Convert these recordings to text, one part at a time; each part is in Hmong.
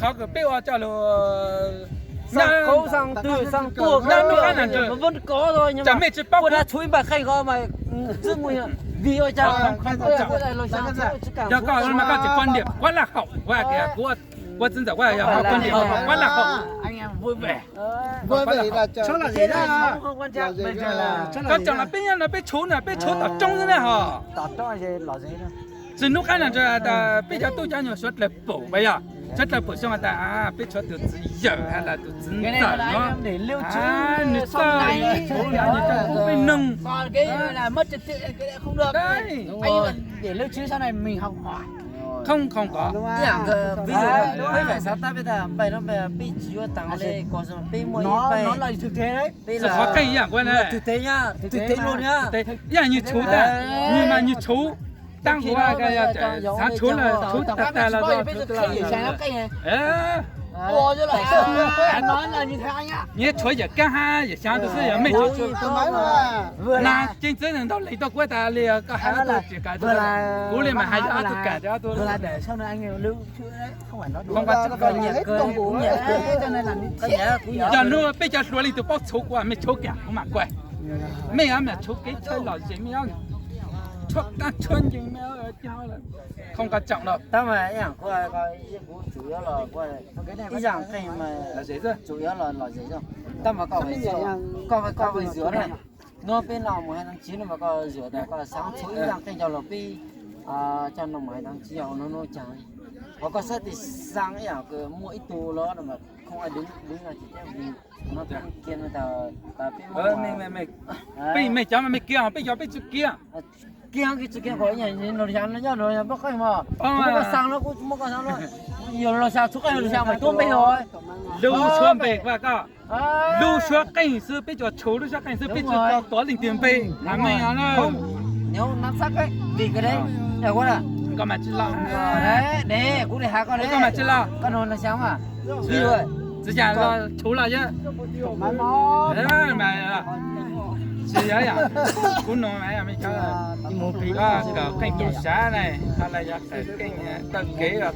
Qhov kws peb ua coj lug xaa qauv xaa twg xaa tuag, nub qab nas ntsws, tsam mej tsis paub kuv, yog koj mas koj tsis quan điểm quá lạc hậu, kuv txiv ntxawm kuv yog quan điểm quá lạc hậu. Koj tsoom no peb nyob no peb tshuv na, peb tshuv tom roob xwb na hos. Tsis nub qab no tas peb cov tub cov nyuam suav dlawg pum pas yog, suav dlawg pum xyoo tas peb tshuav tus txiv yawm has tas tus txiv ntxawm no, nws txawj tshuv no nws txawj pub peb noog. Khoom khoom kod, peb tsis yuav taag le, peb muaj ib peb, tsis qhov qeej ib yaam kuv na, ib yaam nwg tshuv tas, nwg mas nwg tshuv, taab kuv xaav tshuv na, tshuv tag tag los nws tshuav yawm kaab hab yawm xyaav tug xwb, yog mej tshuav na, ceev txwv ntaug leeg rau kuv tas le, koj has tug tsis kam, kuv le mas has yog ob tug kam, cov nub peb cov hluas leej twg paub tshuv kuv mej tshuv kiag kuv mam kuaj. Mej ob mas tshuv kev chaw lom zem, mej ob tshuab qaab tshuab nceeg, mej ob khoom koj tsoom no. Tab mas ib yaam kuv, kuv tsuas yuav los ib yaam qeej mas tsuas yuav los lom zem xwb. Tab mas koj, koj, koj zuam na, nub peb no mus hais tag tsiv no mas koj zuam tas koj xaav tshuv ib yaam qeej coj los peb coj no mus hais tag tsiv yog ua nub nub caag. Hos koj xav tis xaa ib yaam kws muaj ib tug los no mas khoom ai dwv dwv no tsis teb no kiag no tas tas peb, peb mej cov mas mej kiag, peb cov peb tsis kiag. Kiag kiag tsis kiag kom ib yaam no xyaav no nyob no yog pab qeej mas, kuv muab koj xaa no, kuv muab koj xaa no, yog los xyaav tshuv qeej los xyaav mas tuab npe los. Lub suab npe kuv koj, lub suab qeej xwb, peb cov tshuv lub suab qeej xwb, peb tsis tau tuav leej twg npe. Has mej os na. Koj mas tsis los, koj mas tsis los, txiv yam los tshuv los yog tsis yog, kuv nug, kawm qeej tub sab na, hos los yog kawm qeej taw kev los,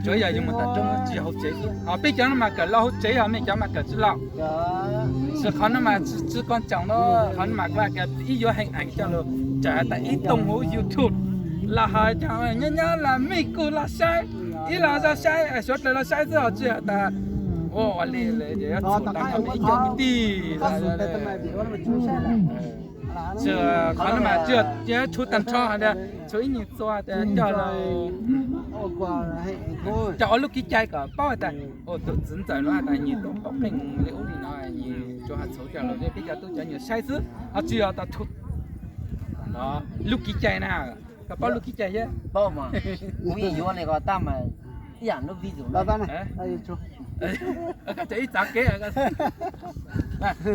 tsuav yog yug mus tom roob tsis yog hauv tsev xwb. Hos peb cov no mas kawm los hauv tsev, hos mej cov mas kawm tsis los. Tsis qhov no mas tsis, tsis koj tsoom no, qhov no mas kuv ib yuav heev eev coj lug, tsam tas ib tug huv YouTube los hais cov nyob nyob los mej kuj los saib, ib los zaj saib, suav dlawg los saib xwb hos tsis tas ua li yuav txhum tau ib cov kwv tij. Qhov no mas tsis yog tshuv tag nrho, hais tias tshuv ib nyuag txua tas coj lug, coj ua lub kev cai kom paub tas tus txiv ntxawm no has tas nws tau pab qeej li ub li no, nws tsuas has txhuv coj lug peb cov tub cov nyuam saib xwb, hos tsis yog tas tshuv lub kev cai na. Koj paub lub kev cai thiab? Paub mas, kuv yeej yuav li ko tab mas ib yam lub vij zus, koj tseem ib txoj kev.